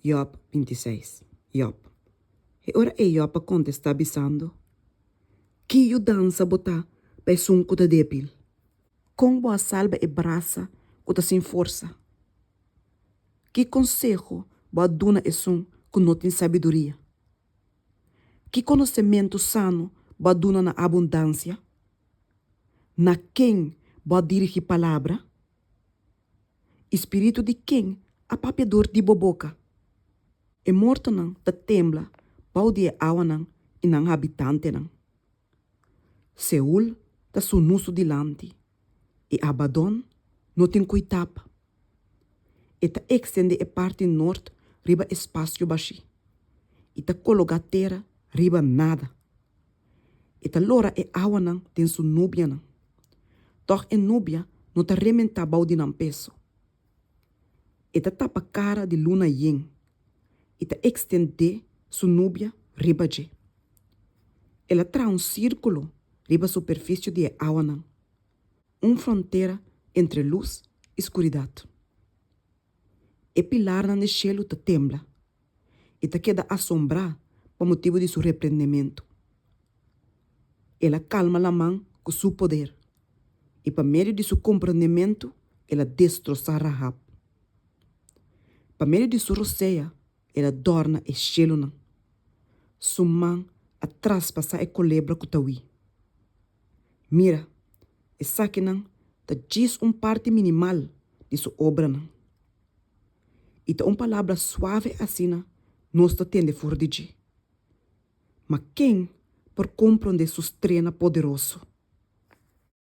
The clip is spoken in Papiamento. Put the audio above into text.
Yòb 26 Yòb E ora ei Yòb a kontestá bisando, Ki yudansa bo ta pa esun ku ta débil? Kon bo a salba e brasa ku ta sin forsa? Ki konseho bo a duna esun ku no tin sabiduria? Ki konosementu sano bo a duna na abundansia? Na ken bo a dirigí palabra? I spiritu di ken a papia dor di bo boka? E mortonan ta tembla bou di e awanan i nan habitantenan. Seul ta sunú su dilanti, i Abadon no tin kui tapa. E ta ekstendé e parti nort riba espasio bashí, i ta kologá tera riba nada. E ta lora e awanan den su nubianan, tòg e nubia no ta rementá bou di nan peso. E ta tapa kara di luna yen i ta ekstendé su nubia riba dje. El a traha un sírkulo riba superfisio di e awanan, un frontera entre lus i skuridat. E pilarnan di shelu ta tembla i ta keda asombrá pa motibu di su reprendementu. El a kalma laman ku su poder, i pa medio di su komprendementu el a destrosá Rahab. Pa medio di su rosea el a dòrna e shelunan. Su man a traspasá e kolebra ku ta hui. Mira, esakinan ta djis un parti minimal di su obranan. I ta un palabra suave asina nos ta tende for di dje. Ma ken por komprondé su strena poderoso?